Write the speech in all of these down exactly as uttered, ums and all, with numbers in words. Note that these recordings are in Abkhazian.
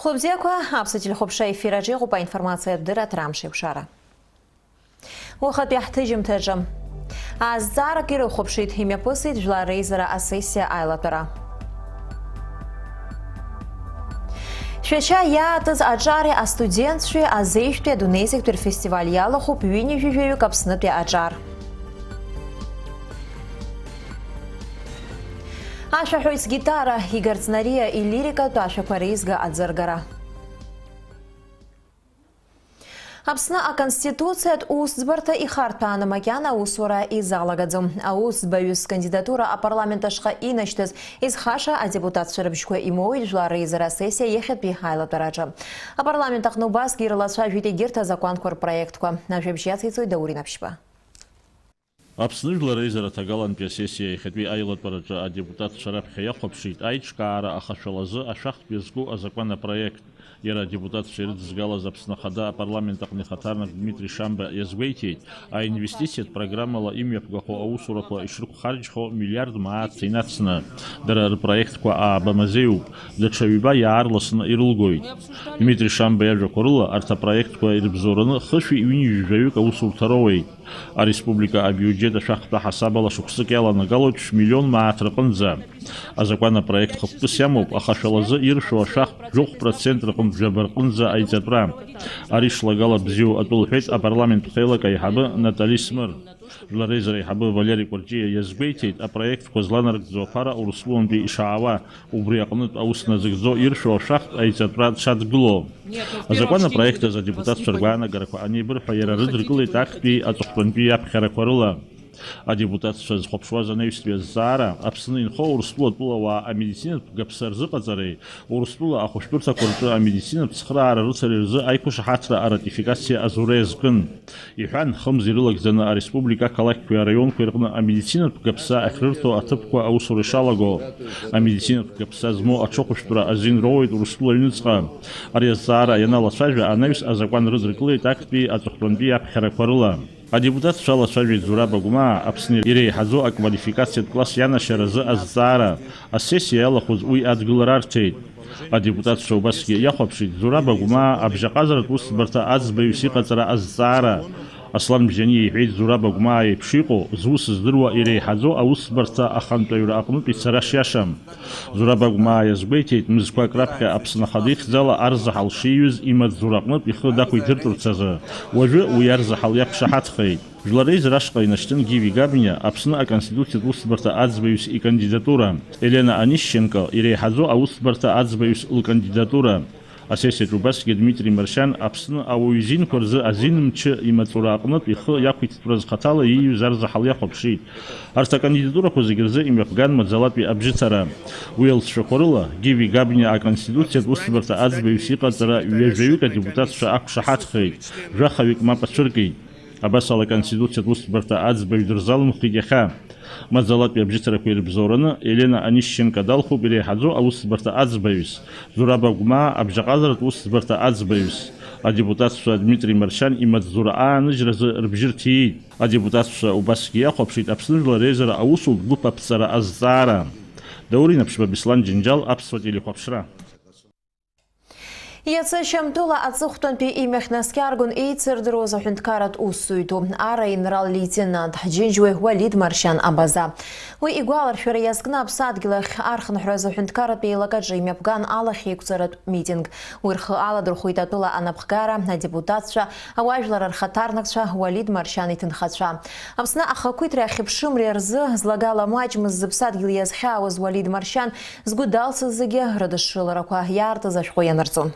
Хәылбзиақәа, аԥсуа телехәаԥшра ефир аҿы иҟоуп аинформациатә дырраҭара Амш еиқәшара. Уахатәи ҳҭыжьымҭаҿы. Азҵаарак ирыхәаԥшит, имҩаԥысит жәлар реизара асессиа аилатәара. Шәашьа иаатыз аҿари астудентцәеи азеижәтәи адунеи зегьтәи рфестиваль иалахәуп ҩынҩажәи жәаҩык Аԥснытәи аҿар. Ашәаҳәаҩ сгитара, Игор Ҵнариа илирикатә ашәақәа реизга аӡыргара. Аԥсны Аконституциатә усӡбарҭа ихарҭәааны макьана аусура изалагаӡом. Аусӡбаҩыс кандидатура апарламент ашҟа инашьҭыз изхаша адепутатцәа рыбжьқәа имоуит Жәлар реизара асессиа иахьатәи аилатәараҿы. Апарламент аҟны убасгьы ирылацәажәеит егьырҭ азакәанқәа рпроектқәа. Ажәабжь иациҵоит Даур Инаԥшьба. Аԥсны Жәлар реизара аҭагалантәи асессиа иахьатәи аилатәараҿы адепутатцәа раԥхьа иахәаԥшит аиҿкаара ахашәалазы ашәахтә иазку азакәанопроект. Иара адепутатцәа ирыдызгалаз Аԥсны Ахада апарламент аҟны ихаҭарнак Дмитри Шамба иазгәеиҭеит, аинвестициатә программала имҩаԥгахо аусурақәа ишрықәхарџьхо миллиард мааҭ инацны, дара рпроектқәа ааба мазеиуп, даҽа ҩба иаарласны ирылгоит. Дмитри Шамба иажәақәа рыла, арҭ апроектқәа ирыбзоураны хышәи ҩынҩажәи жәаҩык аусурҭа роуеит. Ареспублика абиуџьет ашәахтә аҳасабала шықәсык иаланагалоит шә-миллион мааҭ рҟынӡа. Азакәан апроект хықәкыс иамоуп, аха шәалазы иршәу ашәахтә жәохә процент рҟынтә жәаба рҟынӡа аиҵатәра. Ари шлагала бзиоу атәы лҳәеит апарламенттә хеилак аиҳабы Натали Смыр. Жәлар реизара аиҳабы Валери Кәарҷиа иазгәеиҭеит, апроектқәа зланарыгӡо аԥара Урыстәылантәи ишаауа, убри аҟнытә аус назыгӡо иршәу ашәахтә аиҵатәра дшадгыло. Азакәан апроект азы адепутатцәа ргәаанагарақәа анеибырҳәа, иара рыдыркылеит актәи аҵыхәтәантәи иаԥхьарақәа рыла. Адепутатцәа зхәаԥшуаз анаҩстәи азҵаара, Аԥсны инхо Урыстәыла атәылауаа амедицинатә гаԥса рзыҟаҵареи, Урыстәыла ахәышәтәырҭақәа рҿы амедицинатә цхыраара рыцареи рзы аиқәшаҳаҭра аратификациа азура иазкын. Иҳәан, хымз ирылагӡаны ареспублика ақалақьқәеи араионқәеи рҟны амедицинатә гаԥса ахьрырҭо аҭыԥқәа аусура ишалаго. Амедицинатә гаԥса змоу аҽыхәышәтәра азин роуеит Урыстәыла аҩныҵҟа. Ари азҵаара ианалацәажәа, анаҩс азакәан рыдыркылеит актәи аҵыхәтәантәи иаԥхьарақәа рыла. Адепутатцәа алацәажәеит Зураб Агәмаа Аԥсны иреиҳаӡоу аквалификациатә класс ианашьаразы азҵаара. Асессиа иалахәыз уи адгылара арҭеит. Адепутатцәа убасгьы иахәаԥшит Зураб Агәмаа абжьаҟазаратә усӡбарҭа аӡбаҩыс иҟаҵара азҵаара. Аслан Бжьаниа иҳәеит, Зураб Агәмаа еиԥш иҟоу, зус здыруа иреиҳаӡоу аусӡбарҭа ахантәаҩра аҟнытә ицара шиашам. Зураб Агәмаа иазгәеиҭеит, мызқәак раԥхьа Аԥсны Ахада ихьӡала арзаҳал шиҩыз имаҵзура аҟнытә ихы дақәиҭыртәырц азы. Уажәы уи арзаҳал иақәшаҳаҭхеит. Жәлар реизара ашҟа инашьҭын Гиви Габниа Аԥсны Аконституциатә усӡбарҭа аӡбаҩыс икандидатура, Елена Онищенко иреиҳаӡоу аусӡбарҭа аӡбаҩыс лкандидатура. Асессиаҿы убасгьы Дмитри Маршьан Аԥсны ауаҩы изинқәа рзы азин мчы имаҵура аҟнытә ихы иақәиҭтәра зхаҭала ииҩыз арзаҳал иахәаԥшит. Арҭ акандидатурақәа зегьы рзы имҩаԥган маӡалатәи абжьыҭара. Уи алҵшәақәа рыла, Гиви Габниа Аконституциатә усӡбарҭа аӡбаҩыс иҟаҵара ҩажәаҩык адепутатцәа ақәшаҳаҭхеит, жәахаҩык мап ацәыркит. Абас ала, Аконституциатә усӡбарҭа аӡбаҩ дырзалымхит иахьа. Маӡалатәи абжьыҭарақәа ирыбзоураны Елена Онищенко далхуп иреиҳаӡоу аусӡбарҭа аӡбаҩыс, Зураб Агәмаа абжьаҟазаратә усӡбарҭа аӡбаҩыс. Адепутатцәа Дмитри Маршьан имаҵзура ааныжьразы рыбжьы рҭиит. Адепутатцәа убасгьы иахәаԥшит Аԥсны Жәлар Реизара аусутә гәыԥ аԥҵара азҵаара. Даур Инаԥшьба, Беслан Џьынџьал, Аԥсуа телехәаԥшра. Иацы Шьамтәыла аҵыхәтәантәи имҩахь наскьаргон еицырдыруаз аҳәынҭқарратә усзуҩ ду, ара инрал леитенант, ҳџьынџьуаҩ Уалид Маршьан Абаза. Уи игәаларшәара иазкны аԥсадгьыл ахь архынҳәразы аҳәынҭқарратә еилакаҿы имҩаԥган алахьеиқәҵаратә митинг. Уи рхы аладырхәит атәыла анапхгара, адепутатцәа, ауаажәлар рхаҭарнакцәа, Уалид Маршьан иҭынхацәа. Аԥсны ахақәиҭреи ахьыԥшымреи рзы злагала маҷмыз зыԥсадгьыл иазхьаауаз Уалид Маршьан згәы далсыз зегьы рыдышшыларақәа иаартыз ашәҟәы ианырҵон.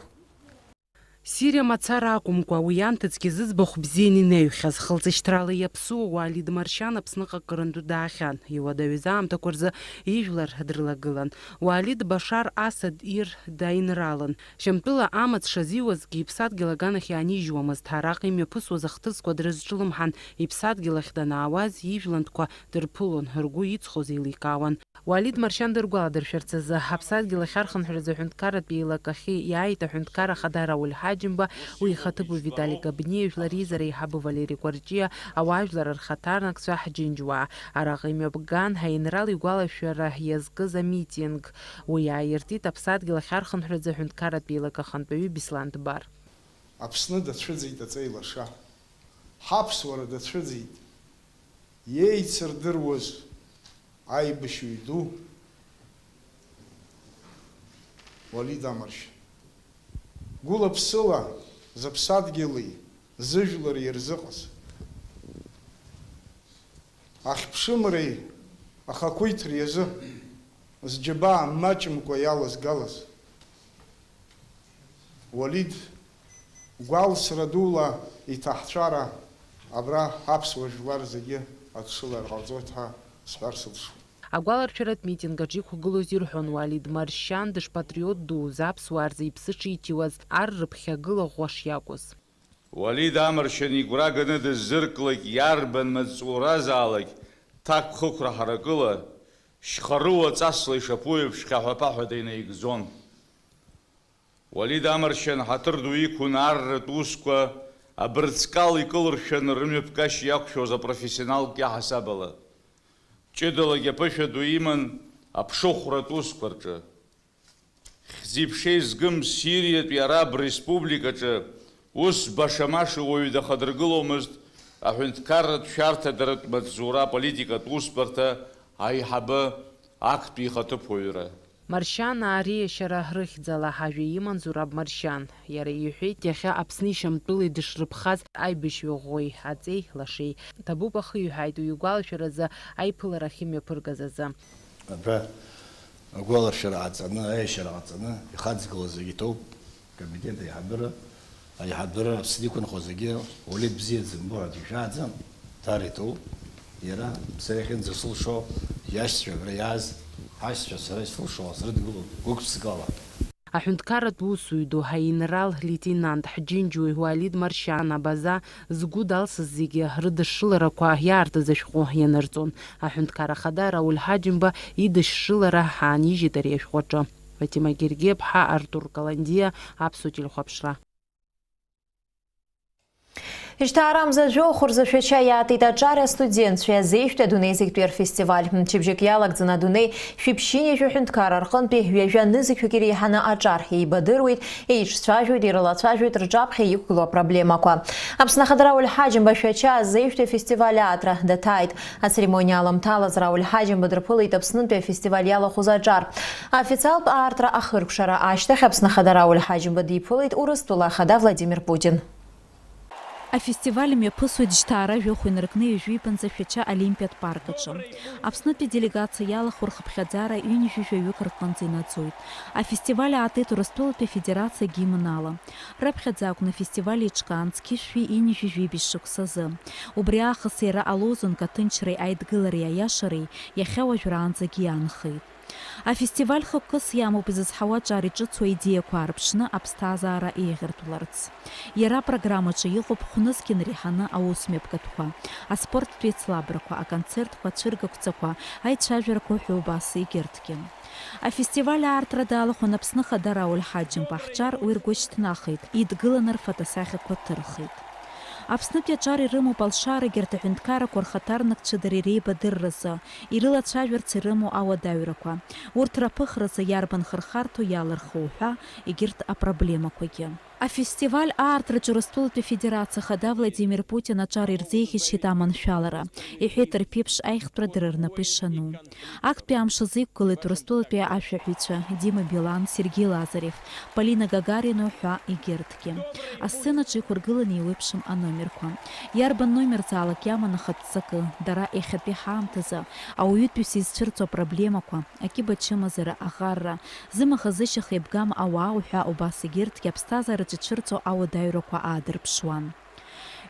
Сириа мацара акәымкәа, уи анҭыҵгьы зыӡбахә бзианы инаҩхьаз, хылҵышьҭрала иаԥсуа Уалид Маршьан Аԥсныҟа акырынтә даахьан. Иуадаҩыз аамҭақәа рзы ижәлар дрылагылан. Уалид Башар Асад ир даинралын. Шьамтәыла амаҵ шазиуазгьы иԥсадгьыл аганахь иаанижьуамызт. Араҟа имҩаԥысуаз ахҭысқәа дрызҿлымҳан, иԥсадгьыл ахь данаауаз ижәлантәқәа дырԥылон, ргәы иҵхоз еиликаауан. Уалид Маршьан дыргәаладыршәарц азы, ҳаԥсадгьыл ахь архынҳәразы аҳәынҭқарратә еилакахьы иааит аҳәынҭқар ахада Рауль Ҳаџь Џьымба, уи ихаҭыԥуаҩ Витали Габниа, жәлар реизара аиҳабы Валери Кәарҷиа, ауаажәлар рхаҭарнакцәа, ҳџьынџьуаа. Араҟа имҩаԥган аинрал игәалашәара иазкыз амитинг. Уи ааиртит аԥсадгьыл ахьархынҳәразы аҳәынҭқарратә еилак ахантәаҩы Беслан Дбар. Аԥсны дацәыӡит аҵеи лаша. Ҳаԥсуара дацәыӡит. Иеицырдыруаз аибашьҩы ду Уалид Амаршьан. Гәыла-ԥсыла зыԥсадгьыли зыжәлари ирзыҟаз, ахьԥшымреи ахақәиҭреи азы зџьабаа маҷымкәа иалазгалаз Уалид гәалсра дула иҭаҳҵәара абра аԥсуа жәлар зегьы аҽшылара ҟарҵоит ҳәа сҳәар сылшоит. Агәаларшәаратә митинг аҿы иқәгылоз ирҳәон, Уалид Маршьан дышпатриот дуз, аԥсуаа рзы иԥсы шиҭиуаз, ар рыԥхьагыла ӷәӷәа шиакәыз. Уалид Амаршьан игәра ганы дыззырклак иарбан маҵзуразаалак ҭакԥхықәра ҳаракыла, шьхарыуа ҵасла ишаԥу еиԥш хьаҳәа-ԥаҳәада инаигӡон. Уалид Амаршьан ҳаҭыр ду иқәын арратә усқәа абырҵкал икылыршәаны рымҩаԥгашьа иақәшәоз апрофессионалтә иаҳасаб ала. Ҷыдалагьы аԥышәа ду иман аԥшыхәратә усқәа рҿы. Хьӡи-ԥшеи згым Сириатәи Араб Республикаҿы ус баша-маша уаҩы дахадыргыломызт аҳәынҭқарратә шәарҭадаратә маҵзура аполитикатә усбарҭа аиҳабы актәи ихаҭыԥуаҩра. Маршьан ариашьара рыхьӡала ҳажәа иман Зураб Маршьан. Иара иҳәеит, иахьа Аԥсни Шьамтәыли дышрыԥхаз аибашьҩы ӷәӷәеи аҵеи лашеи. Ҭабуп ахиҩҳаит уи игәалашәаразы аиԥылара ахьымҩаԥыргаз азы. Абра агәаларшәара ҟаҵаны, аиашьара ҟаҵаны ихаҵгылоу зегьы ҭоуп. Акомитет аиҳабыра, аиҳабыра Аԥсны иқәынхо зегьы Уалид бзиа дзымбо ҳәа дишәааӡам, даара иҭоуп. Иара сара иахьынӡасылшо, иашьцәа абра иааз, ҳашьцәа сара исылшауа срыдгылоуп гәык-ԥсыкала. Аҳәынҭқарратә усуҩ ду, аинрал леитенант, ҳџьынџьуаҩ Уалид Маршьан абаза згәы далсыз зегьы рыдышшыларақәа иаартыз ашәҟәы ианырҵон. Аҳәынҭқар ахада Рауль Ҳаџьымба идышшылара ҳаанижьит ари ашәҟәы аҿы. Фатима Гергиаԥҳа, Артур Каландиа, Аԥсуа телехәаԥшра. Жьҭаарамза жәохә рзы Шәача иаатит аҿар астудентцәа иазеижәтәи адунеи зегьтәи рфестиваль. Мчыбжьык иалагӡаны адунеи шәиԥшьынҩажәи жәаҳәынҭқарра рҟынтәи ҩажәа нызқьҩык иреиҳаны аҿар еибадыруеит, еиҿцәажәоит, ирылацәажәоит рҿаԥхьа иқәгылоу апроблемақәа. Аԥсны ахада Рауль Ҳаџьымба Шәача азеижәтәи афестиваль аартра даҭааит. Ацеремониа аламҭалаз Рауль Ҳаџьымба дрыԥылеит Аԥснынтәи афестиваль иалахәыз аҿар. Официалтә аартра ахыркәшара ашьҭахь Аԥсны ахада Рауль Ҳаџьымба диԥылеит Урыстәыла ахада Владимир Путин. Афестиваль мҩаԥысуеит жьҭаара жәохә инаркны ҩажәи ҩбанӡа Шәача Олимпиатә парк аҿы. Аԥснытәи делегациа иалахәу рхыԥхьаӡара ҩынҩажәи жәаҩык рҟынӡа инаӡоит. Афестиваль аатит Урыстәылатәи Афедерациа гимн ала. Раԥхьаӡа акәны афестиваль еиҿкаан зқьышәи ҩынҩажәи жәибжь шықәсазы. Убри аахыс иара алозунг аҭынчреи аидгылареи аиашареи иахьа уажәраанӡагьы иаанхеит. Афестиваль хықәкыс иамоуп изызҳауа аҿар иҿыцу аидеиақәа аарԥшны аԥсҭазаара еиӷьыртәларц. Иара апрограммаҿы иҟоуп хә-нызқь инреиҳаны аусмҩаԥгатәқәа, аспорттә еицлабрақәа, аконцертқәа, ацәыргақәҵақәа, аицәажәарақәа ҳәа убас егьырҭгьы. Афестиваль аартра далахәын Аԥсны Ахада Рауль Ҳаџьымба, ҳҿар уи ргәы шьҭнахит, идгыланы рфотосахьақәа ҭырхит. Аԥснытәи аҿар ирымоуп алшарагьы арҭ аҳәынҭқаррақәа рхаҭарнакцәа дара иреибадырразы, ирылацәажәарц ирымоу ауадаҩрақәа, урҭ раԥыхразы иарбан хырхарҭоу иалырхуа уҳәа, егьырҭ апроблемақәагьы. Афестиваль аартраҿы Урыстәылатәи Афедерациа Ахада Владимир Путин аҿар ирзеиӷьасшьеит аманшәалара, иҳәеит рԥеиԥш аиӷьтәра дара рнапы ишану. Актәи амш азы иқәгылеит Урыстәылатәи ашәаҳәаҩцәа Дима Билан, Сергеи Лазарев, Полина Гагарина ҳәа егьырҭгьы. Асценаҿы иқәыргыланы еиуеиԥшым аномерқәа. Иарбан номерзаалак иаман ахатә ҵакы, дара иахьатәи ҳаамҭазы ауаҩытәыҩса изцәырҵуа апроблемақәа, акьыба ачымазара, аӷарра, зымаха-зышьаха еибгам ауаа уҳәа убас егьырҭгьы аԥсҭазаараҿы ицәырҵуа ауадаҩрақәа аадырԥшуан.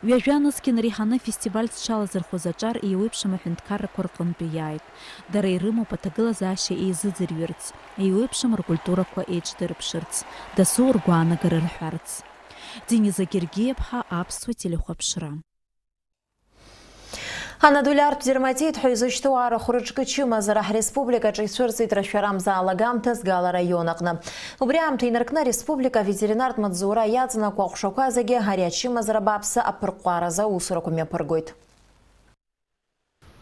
Ҩажәа нызқь инреиҳаны афестиваль зҽалазырхәыз аҿар еиуеиԥшым аҳәынҭқаррақәа рҟынтәи иааит. Дара ирымоуп аҭагылазаашьа еизыӡырҩырц, еиуеиԥшым ркультурақәа еиҿдырԥшырц, дасу ргәаанагара рҳәарц. Дениза Гергиаԥҳа, Аԥсуа телехәаԥшра. Анодулиартә дерматит ҳәа изышьҭоу арахә рыҿкы чымазара ҳреспубликаҿы ицәырҵит рашәарамза алагамҭа Згала араион аҟны. Убри аамҭа инаркны ареспублика аветеринартә маҵзура иаҵанакуа аҟәшақәа зегьы ари ачымазара бааԥсы аԥырҟәҟәааразы аусурақәа мҩаԥыргоит.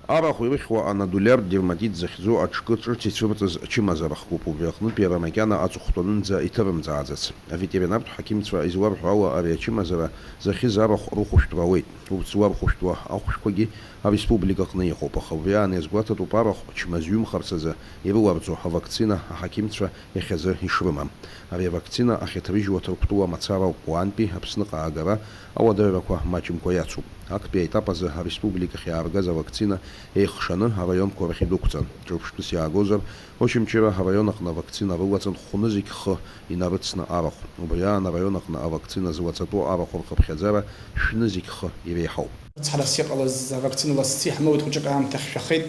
Арахә ирыхьуа анодулиартә дерматит захьӡу аҿкы ҿырц ицәырҵыз чымазара хкуп, убри аҟнытә иара макьана аҵыхәтәанынӡа иҭырымҵааӡац. Аветеринартә ҳақьымцәа изларҳәо ала, ари ачымазара захьыз арахә рыхәышәтәра ауеит. Урҭ злархәышәтәуа ахәшәқәагьы ареспублика аҟны иҟоуп, аха убри аан иазгәаҭатәуп арахә чмазаҩымхарц азы ирыларҵо авакцина аҳақьымцәа иахьазы ишрымам. Ари авакцина ахьаҭрыжьуа Ҭырқәтәыла мацара ауп, уантәи Аԥсныҟа аагара ауадаҩрақәа маҷымкәа иацуп. Актәи аетап азы ареспубликахь иааргаз авакцина еихшаны араионқәа рахь идәықәҵан. Ҿырԥштәыс иаагозар, Очамчыра араион аҟны авакцина рылаҵан хәнызқь хы инарыцны арахә. Убри аан араион аҟны авакцина злаҵатәу арахә рхыԥхьаӡара шәнызқь хы иреиҳауп. Цҳарас иҟалаз авакцина лассы иаҳмоуит, хәыҷык аамҭа хьшәахеит,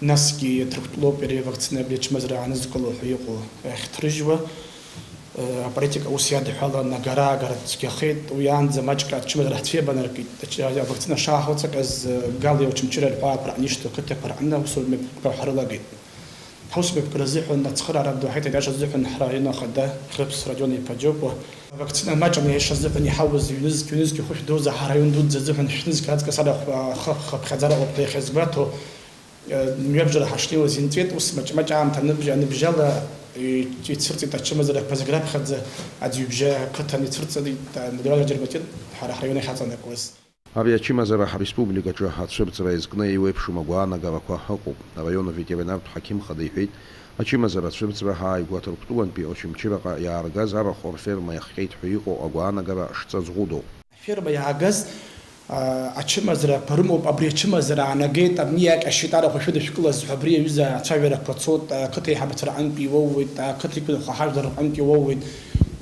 насгьы Ҭырқәтәылоуп иара ивакцина абри ачымазара аанызкыло ҳәа иҟоу ахьҭрыжьуа. Аполитика ус иадҳәалан, агара-агара цәгьахеит, уи аанӡа маҷк ачымазара ҳцәеибанаркит, ач-, авакцина шааҳауҵакьаз, Гали Очамчыра рҳәаақәа раҟны ишьҭоу ақыҭақәа рҟны аусуратә мҩаԥгатәқәа ҳрылагеит. Ҳаусмҩаԥгара азыҳәан ацхыраара ду ҳаиҭеит, аиаша азыҳәан ҳраион ахада Хьрыԥс Радион-иԥа Џьопуа. Авакцина маҷ анаиаша азыҳәан иҳауз ҩнызқь, ҩнызқь хәышә дуӡӡа ҳараион дуӡӡа азыҳәан шәнызқь аҵкыс арахә ахы хыԥхьаӡара ыҟоуп ҳәа иахьазгәаҭо, мҩабжара ҳашнеиуаз инҵәеит, ус маҷ-маҷ аамҭа аныбжьа-, аныбжьала ицәырҵит ачымазарақәа зегь раԥхьаӡа аӡҩыбжьа ақыҭан ицәырҵит, Надура Џьарматин ҳара ҳраион иахьаҵанакуаз. Ари ачымазара ҳреспубликаҿы ацәырҵра иазкны еиуеиԥшым агәаанагарақәа ыҟоуп. Араион аветеринартә ҳақьым хада иҳәеит, ачымазара ацәырҵра ааигәа Ҭырқәтәылантәи Очамчыраҟа иааргаз арахә рферма иахҟьеит ҳәа иҟоу агәаанагара шҵа згәыдоу. Аферма иаагаз, а, ачымазарақәа рымоуп, абри ачымазара аанагеит, абни иаҟьашьеит, арахә шәыдышәкылаз ҳәа абри аҩыза ацәажәарақәа цоит, ақыҭа еиҳабацәа рҟынтә иоуеит, ақыҭа иқәынхо ҳажәлар рҟынтә иоуеит,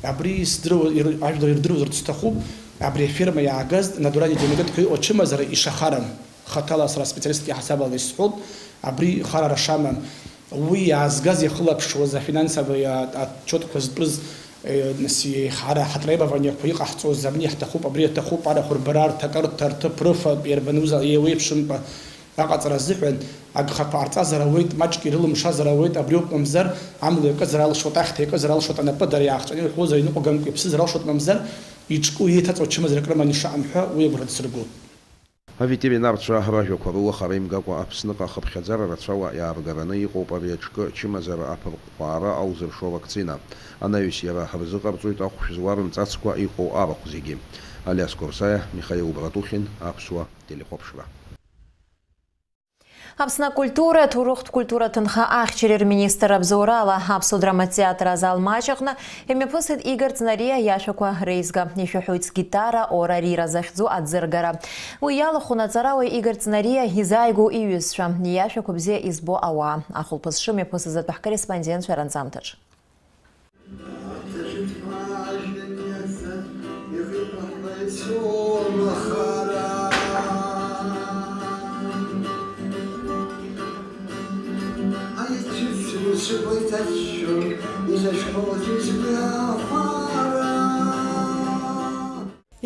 абри здыруа-, ир-, ажәлар ирдыруазарц сҭахуп. Абри аферма иаагаз Надурани Демидет ҳәа иҟоу ачымазара ишахарам. Хаҭала сара специалистк иаҳасабала исҳәоит, абри харара шамам. Уи иаазгаз иахылаԥшуаз афинансовый а-, отчетқәа зтәыз, э, нас, еиҳара ҳатребованиақәа иҟаҳҵоз абни иаҳҭахуп, абри аҭахуп, арахә рбара, рҭакырҭа, рҭыԥ, рыфатә, иарбануза, еиуеиԥшымкәа аҟаҵара азыҳәан агхақәа ҟарҵазар ауеит, маҷк ирылымшазар ауеит, абриоуп, мамзар, амла иакызар алшоит, ахьҭа иакызар алшоит, анапы дара иаахҵәаны иҳәозар, иныҟәгамкәа иԥсызар алшоит, мамзар, иҿку еиҭаҵуа чымазарак рыманы ишаҟам ҳәа уи агәра дсыргоит. Аветеринарцәа ражәақәа рыла хара имгакәа Аԥсныҟа ахыԥхьаӡара рацәала иааргараны иҟоуп ари аҿкы чымазара аԥырҟәҟәаара аузыршо авакцина. Анаҩс иара ҳрызыҟарҵоит ахәшә зларымҵацкәа иҟоу арахә зегьы. Алиас Корсаиа, Михаил Братухин, Аԥсуа телехәаԥшра. Аԥсны акультура, аҭоурыхтә культура ҭынха ахьчареи рминистр абзоурала аԥсуа драматеатр азал маҷ аҟны имҩаԥысит Игорь Ҵнариа иашәақәа реизга, ишәаҳәоит Гитара ора рира захьӡу аӡыргара. Уи иалахәын аҵарауаҩ Игорь Ҵнариа изааигәоу иҩызцәа, иашәақәа бзиа избо ауаа. Ахәылԥаз шымҩаԥысыз атәы ҳкорреспондентцәа ранҵамҭаҿ.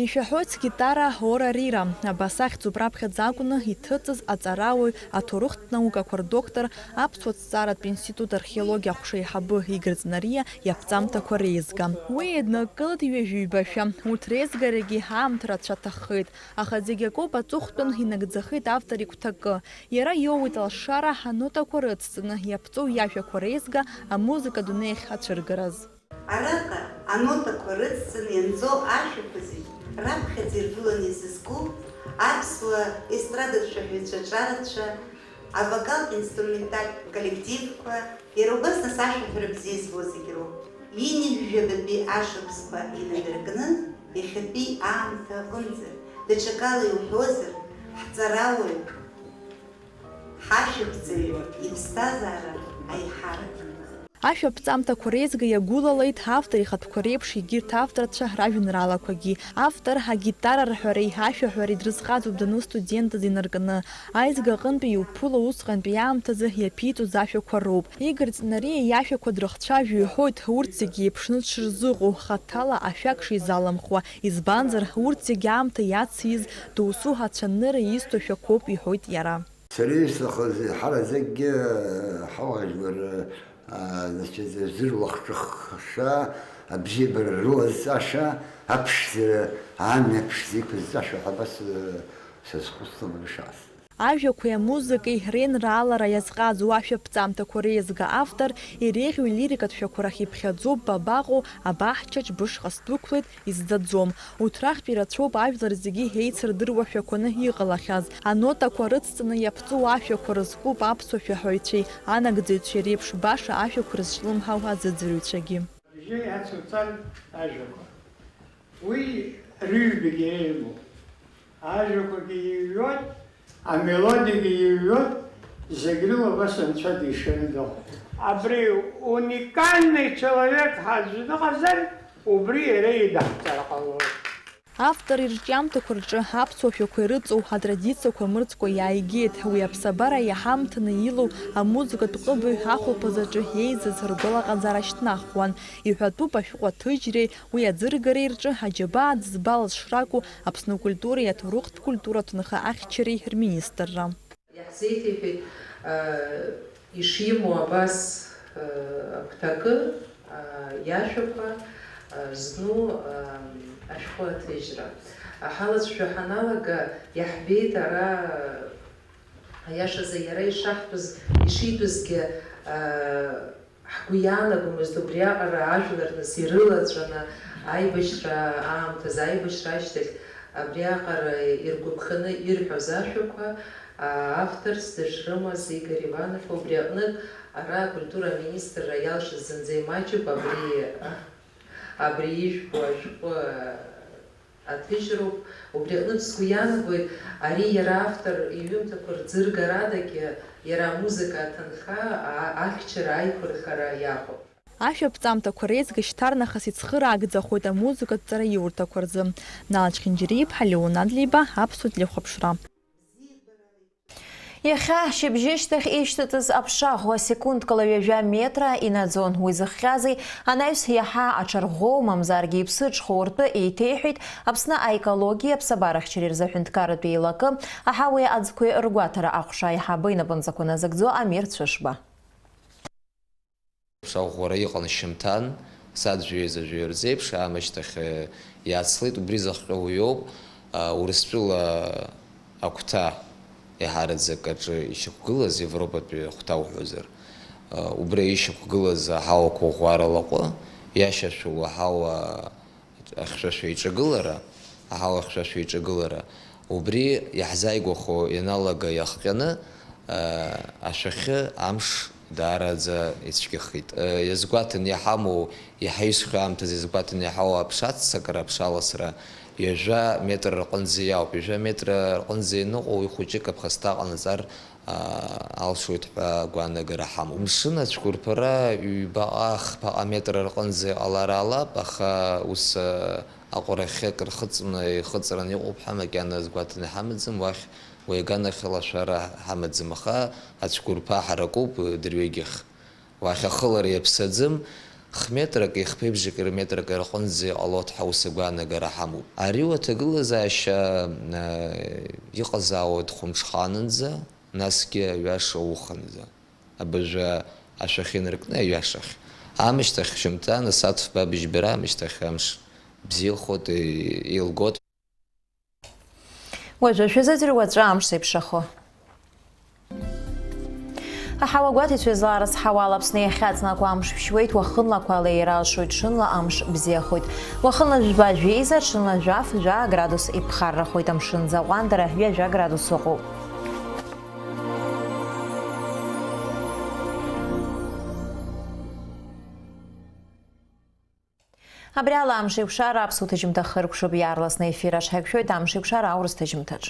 Ишәаҳәоит Гитара ора рира, абас ахьӡуп раԥхьаӡа акәны иҭыҵыз аҵарауаҩ, аҭоурыхтә наукақәа рдоктор, Аԥсуа ҭҵааратә институт археологиа аҟәша аиҳабы Игорь Ҵнариа иаԥҵамҭақәа реизга. Уи еиднакылеит ҩажәи ҩбашәа, урҭ реизгарагьы аамҭа рацәа аҭаххеит, аха зегь акоуп аҵыхәтәан инагӡахеит автор игәҭакы. Иара иоуеит алшара анотақәа рыцҵаны иаԥҵоу иажәақәа реизга амузыка адунеихь ацәыргараз. Араҟа анотақәа рыцҵаны ианҵоу ашәақәа зегь раԥхьаӡа иргыланы изызку аԥсуа естрадатә шәаҳәаҩцәа ҿарацәа, авокалтә-инструментальтә коллективқәа, иара убас нас ашәаҳәара бзиа збо зегь роуп. Ҩынҩажәи жәабатәи ашықәсқәа инадыркны, иахьатәи аамҭа аҟынӡа, даҽакала иуҳәозар, ҳҵарауаҩ, ҳашәаҳәаҩ иԥсҭазаара аиҳарак. Ашәаԥҵамҭақәа реизга иагәылалеит автор ихатәқәа реиԥш егьырҭ авторцәа ражәеинраалақәагьы. Автор агитара рҳәареи ашәаҳәареи дрызҟазоуп дану студентыз инаркны. Аизга аҟынтәи иуԥыло усҟантәи аамҭазы иаԥиҵоз ашәақәа роуп. Игорь Ҵнариа иашәақәа дрыхцәажәо иҳәоит, урҭ зегьы еиԥшны дшырзыҟоу, хаҭала ашәак шизаламхуа, избанзар, урҭ зегьы аамҭа иациз, досу ацәанырра изҭо шәақәоуп, иҳәоит иара. Сара исҭахыз ҳараӡакгьы ҳауаажәлар, а, значит, зырлахҿыхша, абзиабара рылазҵаша, аԥшӡара, амҩа аԥшӡа иқәызҵаша ҳәа абас, э, сазхәыцлон рышҟа. Ажәақәеи амузыкеи реинраалара иазҟазоу ашәаԥҵамҭақәа реизга автор иреиӷьу илирикатә шәақәа рахь иԥхьаӡоуп Бабаҟәа, Абаҳчаҿ, Бышҟа сдәықәлеит, Изӡаӡом. Урҭ рахьтә ирацәоуп ажәлар зегьы еицырдыруа шәақәаны иҟалахьаз. Анотақәа рыцҵаны иаԥҵоу ашәақәа рызкуп аԥсуа шәаҳәаҩцәеи анагӡаҩцәеи реиԥш баша ашәақәа рызҿлымҳау азыӡырҩцәагьы. Абжьы иацуҵан ажәақәа. Уи рыҩбагьы еилоуп. Ажәақәагьы иҩуеит, амелодиагьы иҩуеит, зегь рыла абас Анцәа дишаны дыҟоуп. Абри уникальный человек ҳаӡә дыҟазар, убри иара идаҳҵар ҟалоит. Автор ирҿиамҭақәа рҿы аԥсуа шәақәа ирыҵоу атрадициақәа мырӡкәа иааигеит. Уи аԥсабара иаҳамҭаны илоу амузыкатә ҟыбаҩ ахәылԥаз аҿы еизаз ргәалаҟазаара шьҭнахуан. Иҳәатәуп ашәҟәы аҭыжьреи уи аӡыргареи рҿы аџьабаа дызбалаз шракәу Аԥсны акультуреи аҭоурыхтә культура ҭынха ахьчареи рминистрра. Иаҳзеиҭеиҳәеит, а, ишимоу абас, а, агәҭакы, а, иашәақәа, а, зну, а, ашәҟәы аҭыжьра. Ҳалацәажәо ҳаналага, иаҳбеит ара, аиашазы, иара ишаҳтәыз, ишитәызгьы, а, Ҳгәы иаанагомызт убриаҟара ажәлар нас ирылаҵәаны аибашьра аамҭазы, аибашьра ашьҭахь абриаҟара иргәаԥханы ирҳәоз ашәақәа, а, авторс дышрымаз Игорь Иванов. Убри аҟнытә, ара акультура аминистрра иалшаз зынӡа имаҷуп абри, абри ижәбо ашәҟәы аҭыжьроуп. Убри аҟнытә сгәы иаанагоит, ари иара автор иҩымҭақәа рӡыргарадагьы, иара амузыка аҭынха, а-, ахьчара, аиқәырхара иаҟоуп. Ашәаԥҵамҭақәа реизга шьҭарнахыс ицхыраагӡахоит амузыкатә ҵараиурҭақәа рзы. Нал Чхинџьариа-иԥҳа, Леон Адлеиба, Аԥсуа телехәаԥшра. Иахьа шьыбжьышьҭахь ишьҭыҵыз аԥша ӷәӷәа секундкала ҩажәа метра инаӡон. Уи зыхҟьази, анаҩс иаҳа аҽарӷәӷәоу, мамзаргьы иԥсы ҿхоу ртәы еиҭеиҳәеит Аԥсны аекологиеи аԥсабарахьчареи рзы аҳәынҭқарратә еилакы аҳауеи аӡқәеи ргәаҭара аҟәша аиҳабы инапынҵақәа назыгӡо Амир Цәышба. Ԥшаӷәӷәара иҟан шьымҭан, сааҭ жәаҩа-жәаҩа рзеиԥш, аамышьҭахь, э, иацлеит, убри зыхҟьо уиоуп, а, Урыстәыла агәҭа еиҳараӡак аҿы ишьақәгылаз, Европатәи ахәҭа уҳәозар, а, убри ишьақәгылаз аҳауақәа ӷәӷәара лаҟәы, иашьашәу аҳауа ахьшәашәа иҿагылара, аҳауа ахьшәашәа иҿагылара, убри иаҳзааигәахо ианалага иахҟьаны, аа, ашәахьы амш даараӡа ицәгьахеит. Иазгәаҭаны иҳамоу, иаҳа исхьоу аамҭазы иазгәаҭаны иҳауа аԥша аццакра, аԥша аласра ҩажәа метр рҟынӡа иауп. Ҩажәа метр рҟынӡа ианыҟоу уи хәыҷык аԥхасҭа ҟанаҵар алшоит ҳәа агәаанагара ҳамоуп. Мшын ацәқәырԥара ҩбаҟа-хԥаҟа метр рҟынӡа иҟалар алап, аха ус, а, аҟәарахьы акыр хыҵны ихыҵраны иҟоуп ҳәа макьана азгәаҭаны ҳамаӡам, уахь уи аганахьала ашәара ҳамаӡам, аха ацәқәырԥа ҳаракуп дырҩегьых. Уахь ахылара иаԥсаӡым, х-метрак, ихԥеибжак, метрак рҟынӡа иҟалоит ҳәа ус агәаанагара ҳамоуп. Ари уаҭагылазаашьа, а, иҟазаауеит хәымҽханынӡа, насгьы аҩаша ухынӡа. Абыржәы ашәахьы инаркны аҩашахь. Аамышьҭахь шьымҭан, асааҭ фба быжьба раамышьҭахь амш бзиахоит, еилгоит. Уажәы шәазыӡырҩуа аҵәы амш зеиԥшрахо. Аҳауа гәаҭеицәа излаарыцҳауа ала Аԥсны иахьаҵнакуа амш ԥшьуеит, уахынлақәа ала еира алшоит, ҽынла амш бзиахоит. Уахынла жәба жәеиза, ҽынла жәаф, жәаа градус иԥхаррахоит, амшын аӡы аҟәандара ҩажәа градус ыҟоуп. Абри ала амш еиқәшара аԥсуа ҭыжьымҭа хыркәшоуп, иаарласны ефир аҿ ҳаиқәшәоит амш еиқәшара аурыс ҭыжьымҭаҿ.